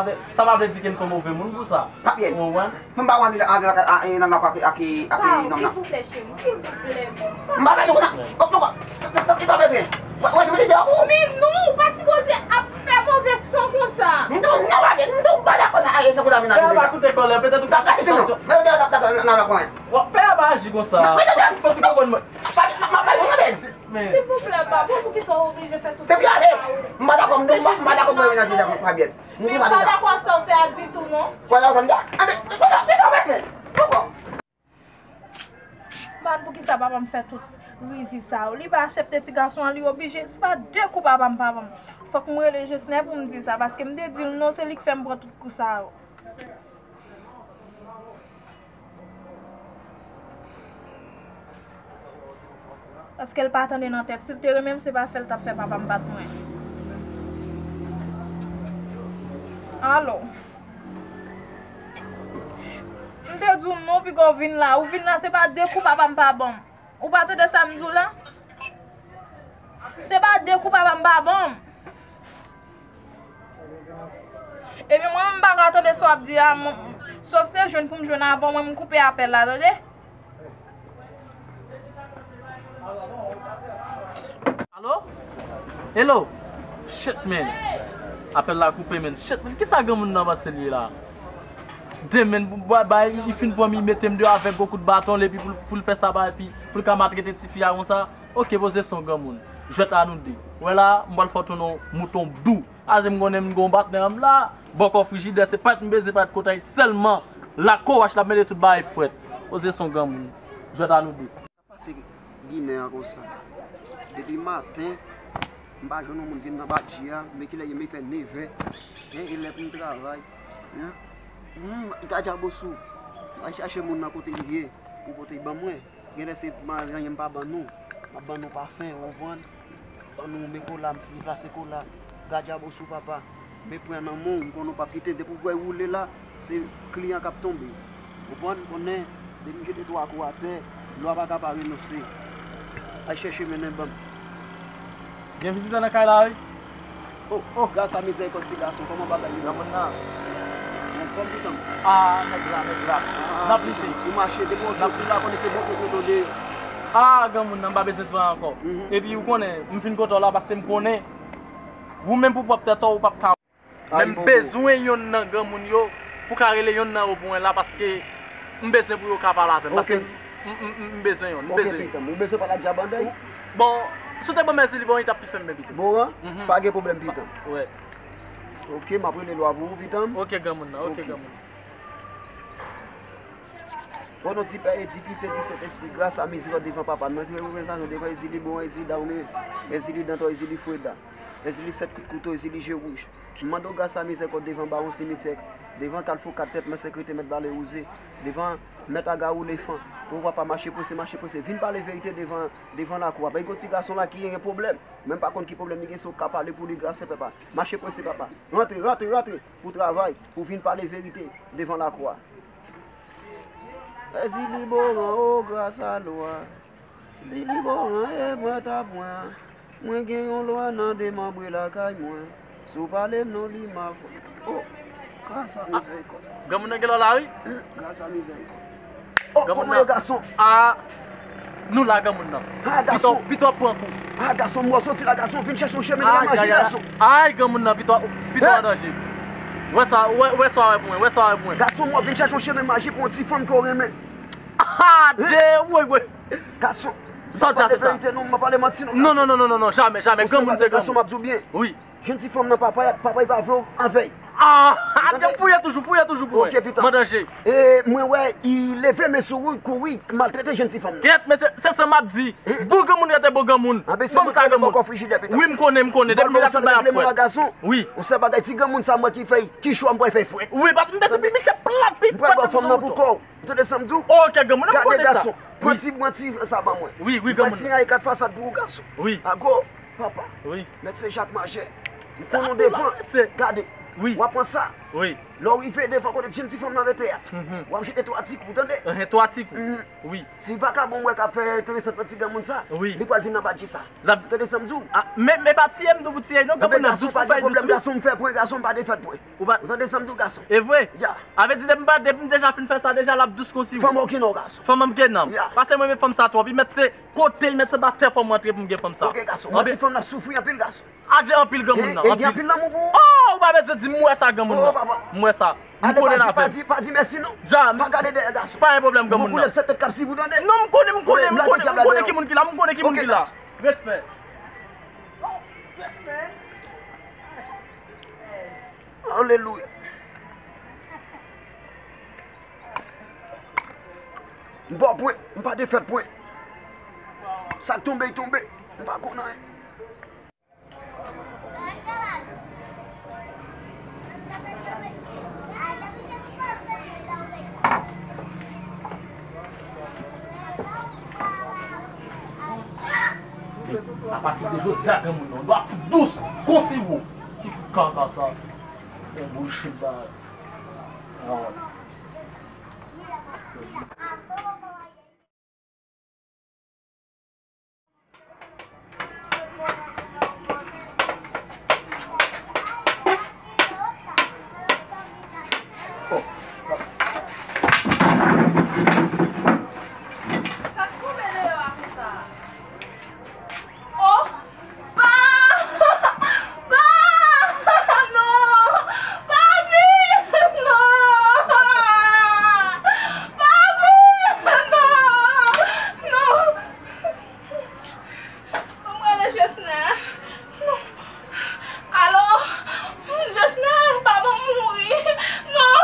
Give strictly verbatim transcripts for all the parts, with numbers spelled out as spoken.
sa vle, sa pa vle di ke m se yon move moun pou sa. Papye. Ou konprann? Mwen pa wè antre lakay, a, e, nan lakay ak, ak, ak, ak, non, non. Silvouplè, cheri, silvouplè, bon. M pa bezwen konn. Hop, non, sa bezwen. Wè, wè, mwen te di a pou. Men non, ou pa sipoze ap fè move san konsa. M tou, non, papye, m tou pa dakò nan, e, nan koze a menaj. Frè a pa koute kòlè, petèt ou ka sitiyasyon. Men, nan, nan, nan, nan, nan, nan, Pè a pa aji konsa. Fò ti konprann mwen. Pa, pa, pa, pa, pa, pa. Men silvouplè, papa, poukisa w oblije fè tout sa? Depi ale, m pa dakò, m pa, m pa dakò mwen nan dizèm pa byen. Men m pa dakò sa w fè a ditou, non. Wala, w konn sa. A, men, men sa w mete. Poko. Man, poukisa papa m fè tout rizib sa yo? Li pa aksepte ti gason an, li oblije. Se pa de kou papa m, papa m. Fòk m rele Jesnè pou m di sa, paske m te di l non, se li k fè m pran tout kou sa yo. Paske l pa tande nan tèt. Si l te renmen m, se pa fè l t ap fè papa m bat mwen. Alo. M te di w non, piga w vin la. Ou vin la, se pa de kou papa m pa ban m. Ou pa tande sa m di w la? Se pa de kou papa m pa ban m. Epi mwen, m pa ka tande sa w ap di a, m, sòf se jwenn pou m jwenn avè w, mwen, m koupe apèl la, tande? Alo? Hello? Shit, man. Apèl la koupe, man. Shit, man. Kisa granmoun nan panse l ye la? Demen, ba, ba, li fin pran m, li mete m deyò avèk gwo kout baton, epi pou, pou l fè sa, ba, epi pou l ka maltrete tifi a konsa. Oke, poze son granmoun. Jwèt a nou de. Wè la, m pral fè w tounen yon mouton dou. Aze m konnen m gon bat nan yanm la. Bòkò frijidè, se pèt m bezwen pèt kotay sèlman. Lakò wach la mete tout bagay frèt. Poze son granmoun. Jwèt a nou de. Pase Ginen an konsa. Depi maten, m pa jwenn yon moun vin nan badji a. Men kilè ye, men fè nevè. Hein, e lè pou m travay. Hein? Hmm, gad Djabosou. Al chache moun nan kote li ye. Pou pote ban mwen. Genlè se manyen m pa ban nou. M ap ban nou pafen, ou konprann? Ban nou men kola, m ti plase kola. Gad Djabosou papa. Men pran nan men w, m konnen w p ap kite. Depi w wè woule la, se kliyan k ap tonbe. Ou konprann? M konnen, depi m jete twa kou atè, lwa pa ka pa renonse. Al chèche mennen ban m. Gen vizitè nan kay la, wi. Oh, oh, gras a mizèrikòd ti gason, kòman bagay yo? Granmoun nan. Ou anfòm pitan m? Ah, nèg la, nèg la. Ah, n ap lite. Ou mache, depi w soti la, konnen se bon kote w deyò. Ah, granmoun nan, m pa bezwen di w ankò. Mhm. Epi ou konnen, m vin kote w la paske m konnen ou menm pou pwòp tèt ou, ou p ap ka. Men m bezwen yonn nan granmoun yo pou ka rele yonn nan yo pou mwen la paske m bezwen pou yo ka pale avè m. Paske m, m, m, m bezwen yonn. M bezwen. Ok, pitan m. Ou bezwen pale ak Djabandèy? Bon, si w te ban m Èzili, bon, li t ap pi fè m byen pito. Bon, an? Mhm. Pa gen pwoblèm, pitan m. Wè. Ok, m ap rele lwa pou ou, pitan m. Ok, granmoun nan. Ok, granmoun. O non di Pè, e di Fis, e di Sentespri, gras a mizèrikòd devan papa n. Mwen te reprezante devan Èzili bon, Èzili dawme, Èzili dantò, Èzili freda, Èzili sèt kout kouto, Èzili je wouj. M mande w gras a mizèrikòd devan bawon simityè, devan kalfou kat tèt, mèt sekirite, mèt bale wouze, devan mèt agawou lefan. Pou papa mache prese, mache prese. Vin pale verite devan, devan lakou a. Bay gon ti gason la ki gen pwoblèm. Menm pa konn ki pwoblèm li gen, si w ka pale pou li, gras a papa. Mache prese, papa. Rantre, rantre, rantre. Pou travay, pou vin pale verite devan lakou a. Èzili Boran, o gras a lwa. Èzili Boran, e mwen t ap mwen. Mwen gen yon lwa nan demanbre lakay mwen. Si w pale m non li m ap. O, gras a mizèrikòd. Granmoun nan gen lwa la, wi. Gras a mizèrikòd. O, kòman yo gason? Ah, nou la granmoun nan. Ah, gason. Pito, pito pran kou. Ah, gason, m wè w soti la, gason, vin chèche yon chemen nan maji, gason. Ay, granmoun nan, pito, pito an danje. Wè sa, wè, wè sa wè pou mwen, wè sa wè pou mwen. Gason, m wè w vin chèche yon chemen maji pou yon ti fanm ke w renmen. Ah, de, woy, woy. Gason, m pa pale verite non, m pa pale manti non, gason. Non, non, non, non, non, non, jamè, jamè, granmoun se granmoun. Gason, m ap di w byen. Wi. Jèn ti fanm nan, papa, papa l pa vle w avè l. Ah, ap fouye toujou, fouye toujou pou mwen. Ok, pitan. M an danje. E mwen wè, li leve men sou ou, kouri, maltrete jèn ti fanm nan. Kèt, men se, se sa m ap di. Bon granmoun rete bon granmoun. Ban m sa granmoun. Wi, m konnen, m konnen. Depi m sot la, m ap fwèt. Wi. Yon sèl bagay, ti granmoun sa, mwen ki fè, ki chwa m pral fè fwèt. Wi, paske m pèse pi miche plat, pi fwèt. M pral ba w fanm nan pou kò w. Ou tande sa m di w? Ok, granmoun, m konnen sa. Gade gason. Pran ti, pran ti sa ban mwen. Wi, wi, granmoun. Mwen siyaye kat fasad pou ou, gason. Wi. Ago. Papa. Wi. Mèt Sen Jak Majè. M konnen w devan. Gade. Wi. W ap pran sa. Wi. Lè w rive devan kote jèn ti fanm nan rete a. Mhm. W ap jete twa ti kou, tande? Ehe, twa ti kou. Mhm. Wi. Ti vakabon w wè k ap fè enteresan nan ti granmoun sa. Wi. Li pral vin nan badji sa. Tande sa m di w? Ah, men, men pa tiye m tou pou tiye non, granmoun nan, dous pou fè, dous pou. Gason, m fè pwen, gason, m pa defèt pwen. Ou pa. Ou tande sa m di w, gason? E vre? Ya. A vle di, depi m pa, depi m deja fin fè sa, deja l ap dous konsi. Fanm ou gen non, gason. Fanm an m gen nan m. Ya. Paske mwen renmen fanm sa twòp. Li mèt se kote, li mèt se ba tè fò m rantre pou m gen fanm sa. Ok, gason. Mwen ti fanm nan soufri anpil, gason. Adje anpil granmoun nan. E, e gen anpil lanmou pou ou? Oh, ou pa bezwen di m, m wè sa granmoun nan. Oh, papa. M wè sa. M konnen l avè m. Pa di, pa di mèsi non. Dja, m. Pa gade dèyè gason. Pa gen pwoblèm granmoun nan. Gon koulèv sèt tèt k ap swiv ou tande. Non, m konnen, m konnen, m konnen, m konnen ki moun ki la, m konnen ki moun ki la. Respè. Alelouya. M pa pwen, m pa defèt pwen. Sa k tonbe, tonbe. M pa konn anyen. Pati de jodi a, granmoun nan, dwa fout dous, kon siwo. Ki fout kaka sa? Fè bullshit bagay. Ah. Sa k tonbe deyò a konsa? Oh! Pa! Pa! Non! Papi! Non! Papi! Non! Non! Ban m rele Jesner. Non. Alo? Jesner, pa ban m mouri. Non!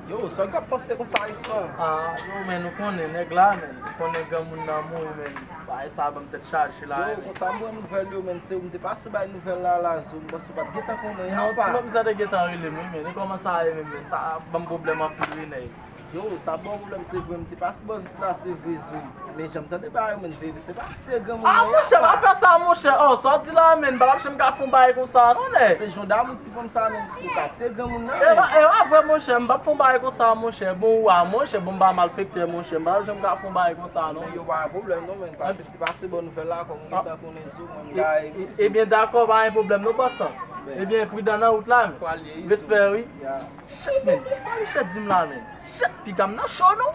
Yo, sa w ap panse konsa, Isan? Ah, yo, men nou konnen nèg la, men. Nou konnen granmoun nan mouri, men. Bagay sa ban m tèt chaje la, yo, men. Konsa m pran nouvèl yo, men. Se ou m te pase bay nouvèl la, la, zo. M panse w pa t gentan konnen, apa. Non, ti nonm sa te gentan rele m, wi, men. E kòman sa ye, men, men. Sa ban m pwoblèm anpil, wi, nèg. Yo, sa ba w pwoblèm, se vre, m te pase bò vis la, se vre, zo. Men jan m tande bagay yo, men, veve, se pa tiye granmoun nan, apa. Ah, monchè, pa fè sa, monchè. Oh, sa w di la, men, m pa t ap janm ka fè yon bagay konsa, non, nèg. Se jan w damou ti fanm sa, men, ou ka tiye granmoun nan, men. E pa, e pa vre, monchè, m p ap fè yon bagay konsa, monchè. Bon, ou a, monchè, bon, m pa malfektè, monchè, m pa t ap janm ka fè yon bagay konsa, non. Men yo pa gen pwoblèm, non, men, pase, te pase bò nouvèl la, kòm ou gentan konnen, zo, mwen, m gaye. Ebyen, dakò, pa gen pwoblèm, non, bòs. Ebyen, pridan nan wout la, men. Respè, wi. Shit, men, sa Michè di m la, men? Shit, piga m nan cho, non?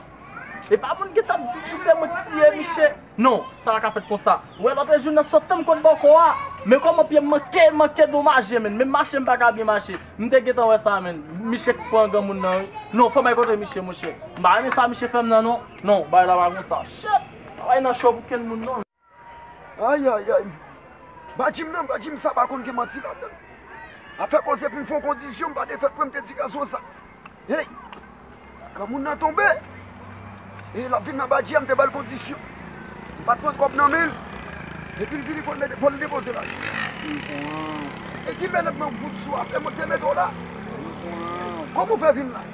E pa moun ki t ap di pou se mwen k tiye Michè. Non, sa pa ka fèt konsa. Ou wè lòt jou nan sot tann kot bòkò a. Men kòman pye m manke, manke domaje, men. Menm mache m pa ka byen mache. M te gentan wè sa, men. Michè k pran granmoun nan, wi. Non, fò m al kote Michè, monchè. M pa renmen sa Michè fè m nan, non. Non, bagay la pa konsa. Shit, pa bay nan cho pou kenn moun, non. Ayayay. Badji m nan, badji m sa pa konn gen manti ladan l. Afè koze pou m fè yon kondisyon, m pa te fèt pran, m te di gason sa. Hey! Granmoun nan tonbe. E l ap vin nan badji a, m te ba l kondisyon. M pa t pran kòb nan men l. Epi l vini pou l mete, pou l depoze la. E ki mennaj mwen fout sou afè mwen te mete w la? Kòman w fè vin la?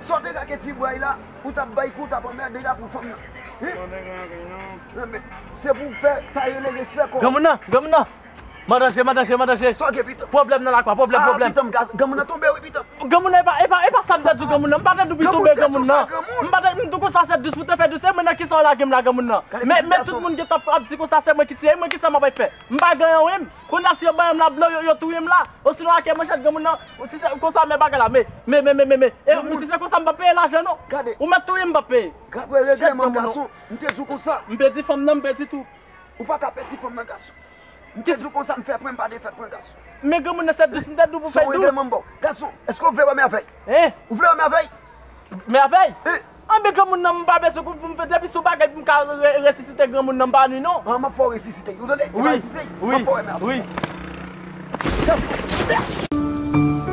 Sa w te lage ti bway la, ou t ap bay kou, w t ap anmède la pou fanm nan. Hein? Sa w te gen anpil, non. Non, men, se pou w fè, sa rele respè kò. Granmoun nan, granmoun nan. Mwen an danje, mwen an danje, mwen an danje. Sa w gen, pitan? Pwoblèm nan lakwa, pwoblèm, pwoblèm. Ah, pitan m gaz, granmoun nan tonbe, wi, pitan. Granmoun nan, e pa, e pa, e pa sa m te di w, granmoun nan. M pa te di w pou tonbe, granmoun nan. M pa te, m di w konsa se dous pou te fè dous. E mwen nan kisa w lage m la, granmoun nan? Men, men tout moun gen tan ap di konsa se mwen ki tiye, e mwen kisa m ap fè? M pa genyen, wi. Kounye a, si yo ban m la blan, yo, yo touye m la. Osinon, ake manchèt granmoun nan. Si se konsa, men bagay la, men, men, men, men, men, men. E, si se konsa, m p ap peye lajan, non. Ou mèt touye m, m p ap peye. Gade regleman, gason. M te di w konsa. M pèdi fanm nan, m pèdi tou. Ou pa ka pèdi fanm nan, gason. M te di w konsa, m fè pwen, m pa te fèt pwen, gason. Men granmoun nan se dous, m te di w pou fè dous. Son regleman m ba w. Gason, èske w vle wè mèvèy? Hein? Ou vle wè mèvèy? Mèvèy? Hein? Anben granmoun nan, m pa bezwen pou, pou m fè, depi sou bagay pou m ka re-, resisite granmoun nan, m pa nwi, non. Ah, m ap fè w resisite. Ou tande? Ou pa resisite? M ap fè w wè mèvèy. Wi. Gason.